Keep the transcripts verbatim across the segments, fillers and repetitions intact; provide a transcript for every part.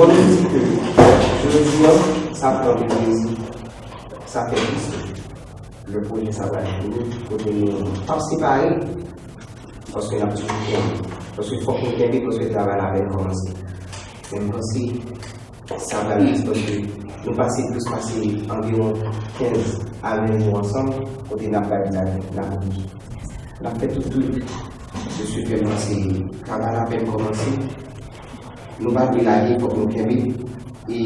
Fò nou di ke jodi a, sa pran de plezi, sa fè plis. Lè pwojè sa pral fini, kote nou p ap separe, paske n ap toujou kenbe. Paske fòk nou kenbe, paske travay la apèn kòmanse. Men m panse sa pral plis, paske nou pase plis pase anviwon kenz a ven jou ansanm, kote n ap bay blag, n ap ri. N ap fè tout, tout. Se sou fè m panse travay la apèn kòmanse. Nou pa dwe lage, fòk nou kenbe. E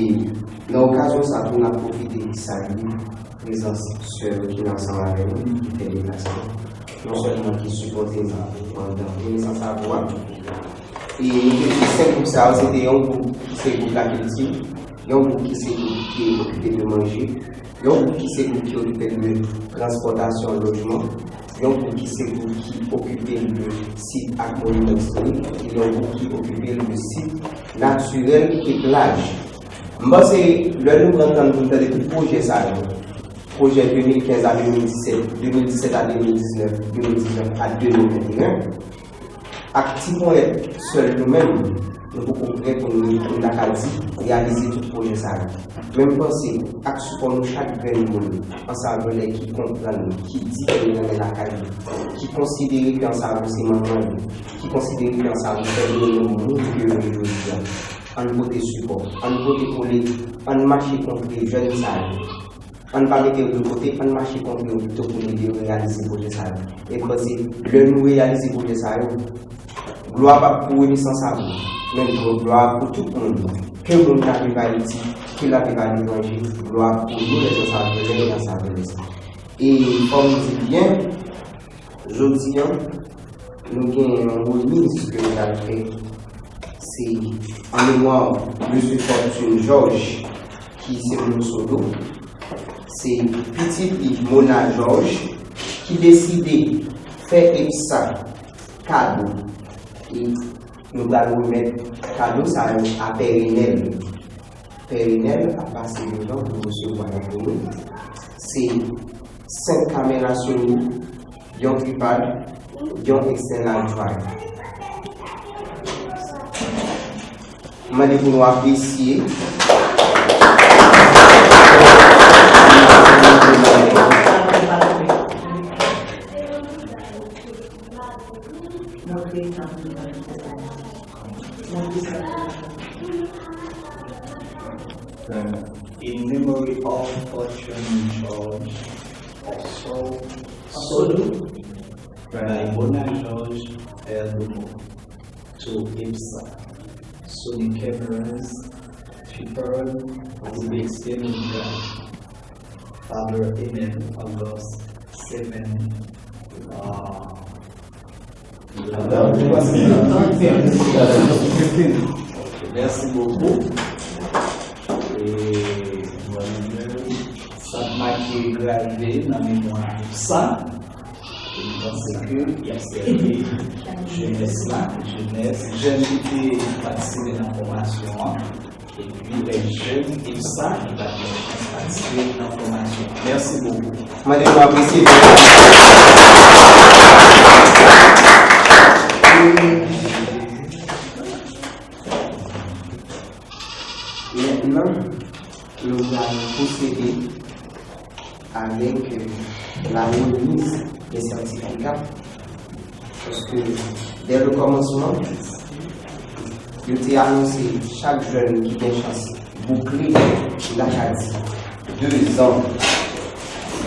nan okazyon sa tou, n ap pwofite salye prezans sè yo ki ansanm avè nou, ki fè deplasman. Non sèlman ki sipòte nou pandan renesans Avou a. E nou te di senk gwoup sa yo, se te yon gwoup ki se gwoup lakilti, yon gwoup ki se gwoup ki okipe de manje, yon gwoup ki se gwoup ki okipe de transpòtasyon, lojman, yon gwoup ki se gwoup ki okipe de sit ak moniman istorik, e yon gwoup ki okipe de sit natirèl e plaj. M panse, lè nou pran tan pou n tande tout pwojè sa yo, pwojè de mil kenz a de mil disèt, de mil disèt a de mil diznèf, de mil diznèf a de mil venteyen, ak ti ponyèt sèl nou menm, nou poko prè pou nou, pou n ta ka di, reyalize tout pwojè sa yo. Men m panse, ak sipò nou chak grenn moun, Anse Avou ki konprann, ki di ke l renmen lakay li, ki konsidere ke Anse Avou se manman li, ki konsidere ke Anse Avou fè de li menm moun ke yo ye jodi a. Ann pote sipò, ann pote kole, ann mache kontre jèn sa yo. Ann pa mete yo de kote, ann mache kontre yo pito pou n ede yo reyalize pwojè sa yo. E m panse, lè nou reyalize pwojè sa yo, glwa p ap pou Renesans Avou, men glwa pou tout moun. Ke moun k ap viv Ayiti, ke l ap viv aletranje, glwa pou nou, lèzansav, lèzansav. E fò m di byen, jodi a, nou gen yon remiz ke nou pral fè. Se an memwa Mesye Fortune Georges, ki se moun Sodo. Se pitit li, Mona Georges, ki deside fè EPSA kado. E nou pral remèt kado sa yo a Pè Renèl. Pè Renèl ap pase devan pou resevwa yo pou nou. Se senk kamera Sony, yon tripod, yon external drive. M mande pou nou apresye. In memory of Fortune Georges, also Sodo, by Mona Georges, Père Domo, to EPSA, Sony Cameras, Tripod, Rubik's Game Drive, Father Amen, August seven, uh, Mèsi bokou. E, sa k make grave nan memwa sa, e m panse ke y ap sèvi jenès la, jenès, jèn ki te patisipe nan fòmasyon an. Epi lè jèn EPSA ki pa t gen chans patisipe nan fòmasyon. Mèsi bokou. Mande nou apresye. Mentnan, nou pral pwosede avèk, euh, la remise des certificats. Paske, dès le commencement, yo te anonse chak jèn ki gen chans boukle, m ta ka di, dezan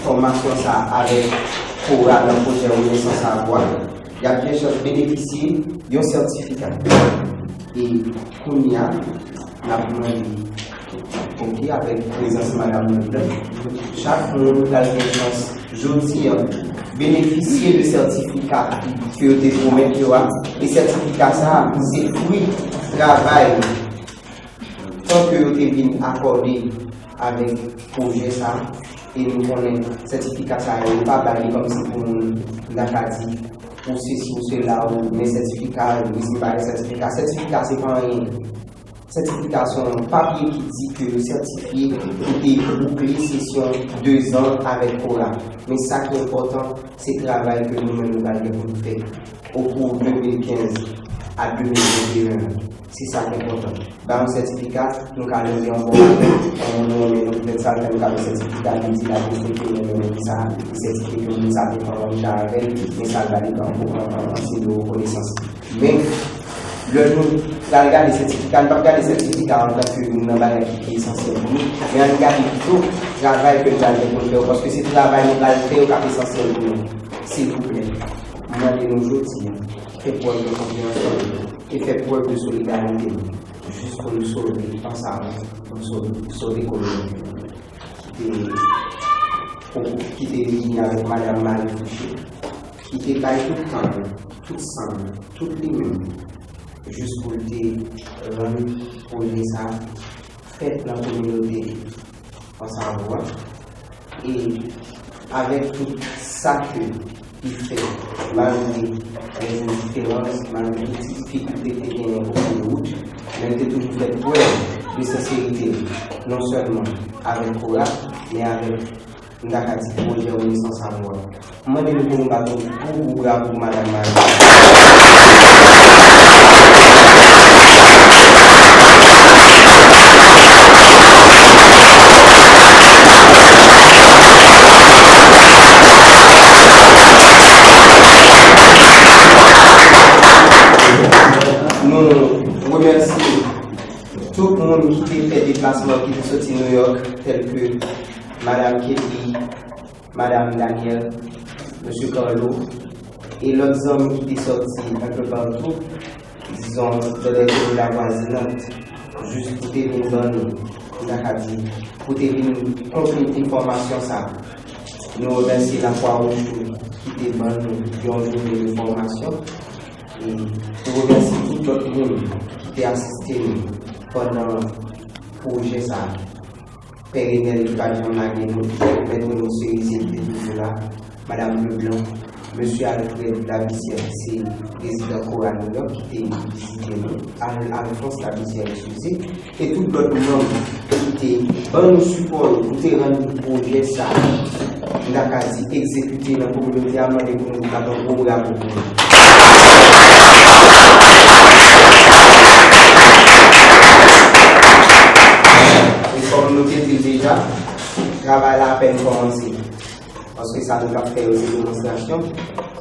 fòmasyon sa a avèk Kora nan pwojè Renesans Avou a, y ap gen chans benefisye yon sètifika. E kounye a, n ap mande, oke, avèk prezans Madanm Leblanc, chak moun pral gen chans jodi a benefisye de sètifika ke yo te pwomèt yo a. E sètifika sa a, se fwi travay tan ke yo te vin akòde avèk pwojè sa a. E nou konnen sètifika sa yo, yo pa bay li kòmsi pou moun, m ta ka di, ou sesi, ou sela, ou men sètifika, wi, si m pa gen sètifika. Sètifika, se pa anyen. Sètifika se yon papye ki di ke yo sètifye ou te boukle sesyon dezan avèk Kora. Men sa ki enpòtan, se travay ke nou menm nou pral gen pou nou fè. Okou de mil kenz, a de mil venteyen an. Se sa k enpòtan. Ba yon sètifika, nou ka leve yon bon maten, yon moun nou renmen, nou fè sa, nou ka yon sètifika, li di l apresye ke nou renmen moun sa, li sètifye ke moun sa te fè yon manch avè l, men sa l ba li an, an, an, an siy de rekonesans. Men, lè nou pral gade sètifika, nou p ap gade sètifika antanke youn nan bagay ki pi esansyèl pou nou, men ann gade pito travay ke l pral gen pou l fè yo, paske se travay nou pral fè yo k ap esansyèl pou nou. Silvouplè, m mande nou jodi a, fè prèv de konpreyansyon nou e fè prèv de solidarite nou, jis pou nou sove ansanm, pou nou sove, sove kominote nou. Ki te, ki te vini avèk Madanm Marie Fouché, ki te bay tout tan l, tout san l, tout li menm, jis pou l te rann pwojè sa a fèt nan kominote Ansavo a. E avèk tout sa ke li fè, malgre lè diferans, malgre tout difikilte ki te genyen o kou de wout, men li te toujou fè prèv de senserite l, non sèlman avèk Kora, men avèk, m ta ka di, pwojè Renesans Avo a. M mande nou pou nou bat yon gwo, gwo bravo pou Madanm Marie. Nou remèsye tout moun ki te fè deplasman, ki te soti New York, tèl ke Madanm Ketly, Madanm Daniel, Mesye Carlo, e lòt zanmi ki te sòti enpe patou, dizon, dans les communes avoisinantes, jis pou te vin ban nou, m ta ka di, pou te vin konplete fòmasyon sa a. Nou remèsye Lakwa Wouj tou ki te ban nou yon jounen de fòmasyon. E nou remèsye tout lòt moun ki te asiste nou pandan pwojè sa a. Pè Renel ki pa t janm lage nou, Mèt Reno Cerisier ki te toujou la, Madanm Leblanc, Mesye Alfred Labussière ki se prezidan Kora New York ki te vizite nou, Al-, Alphonse Labussière, eskize, e tout lòt manm ki te ban nou sipò yo pou te rann pwojè sa a, m ta ka di, egzekite nan kominote a, mande pou nou bat yon gwo bravo pou nou. E kòm nou te di l deja, travay la apèn kòmanse. Paske sa nou t ap fè yo se demonstrasyon,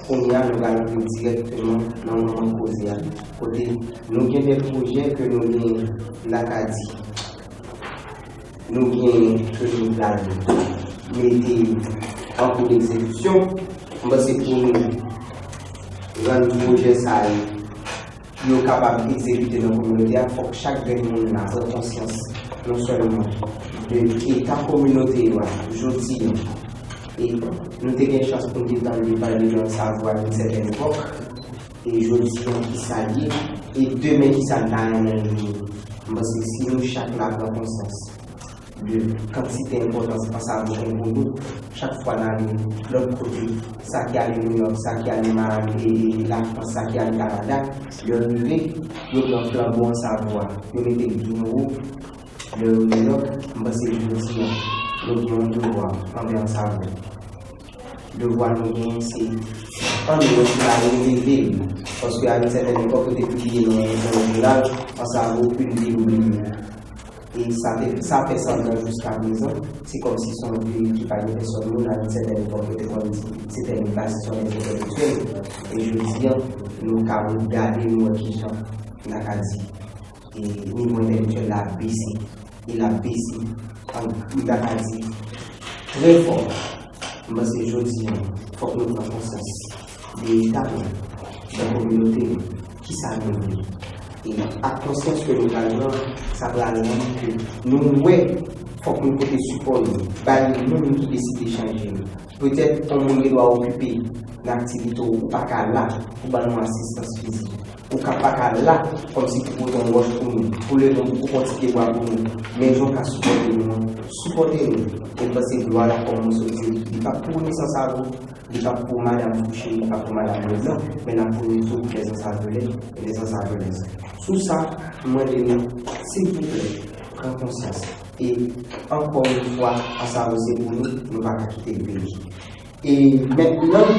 kounye a nou pral antre dirèkteman nan moman koze a. Kote nou gen de pwojè ke nou gen, m ta ka di, nou gen ke nou pral mete an kou d'egzekisyon. M panse pou nou rann pwojè sa yo, yo kapab egzekite nan kominote a, fòk chak grenn moun la pran konsyans non sèlman de eta kominote yo a jodi a. E nou te gen chans pou n te tande pale de Ansavo a yon sètèn epòk, e jodi a ki sa l ye, e demen ki sa n ta renmen l vini. M panse si nou chak la pran konsyans de kantite enpòtans Ansavo gen pou nou, chak fwa n ale lòt kote, sa ki ale New York, sa ki ale Miami, e, e Lafrans, sa ki ale Kanada, lè yo rive, yo pran flanbo Ansavo a, yo mete l byen wo. Lè yo New York, m panse jodi a, nou gen yon devwa anvè Ansavo. Devwa nou genyen se ann wè si n a releve l. Paske a yon sètèn epòk, yo te pibliye nan yon, nan yon jounal, Ansavo, une ville oubliée. E sa te, sa fè semblan jiskaprezan. Se kòmsi se yon vil ki pa gen pèsòn moun, a yon sètèn epòk, yo te konn di se te yon bastion des intellectuels. E jodi a, nou ka regade, nou wè kijan, n a ka di, e nivo entèlektyèl la ap bese. E l ap bese, an, m ta ka di, trè fò. M panse jodi a, fòk nou pran konsyans de eta nou, de kominote nou, kisa nou vle. E ak konsyans ke nou pral pran, sa pral rann ke nou wè, fòk nou pote sipò nou bay moun ki deside chanje nou. Petèt, yon moun gen dwa okipe nan aktivite w, ou pa ka la pou ban nou asistans fizik. Ou ka pa ka la kòmsi pou pote yon wòch pou nou, pou leve yon, pou pote yon ti pyebwa pou nou. Men jan w ka sipòte nou an, sipòte nou. E m panse glwa la, kòm mwen sot di, li p ap pou Renesans Avo, li p ap pou Madanm Fouché, li p ap pou Madanm Leblanc, men l ap pou nou tout, les Ansavolais et les Ansavolaises. Sou sa, m mande nou, silvouplè, pran konsyans. E ankò yon fwa, Ansavo se pou nou, nou pa ka kite l peri. E mentnan,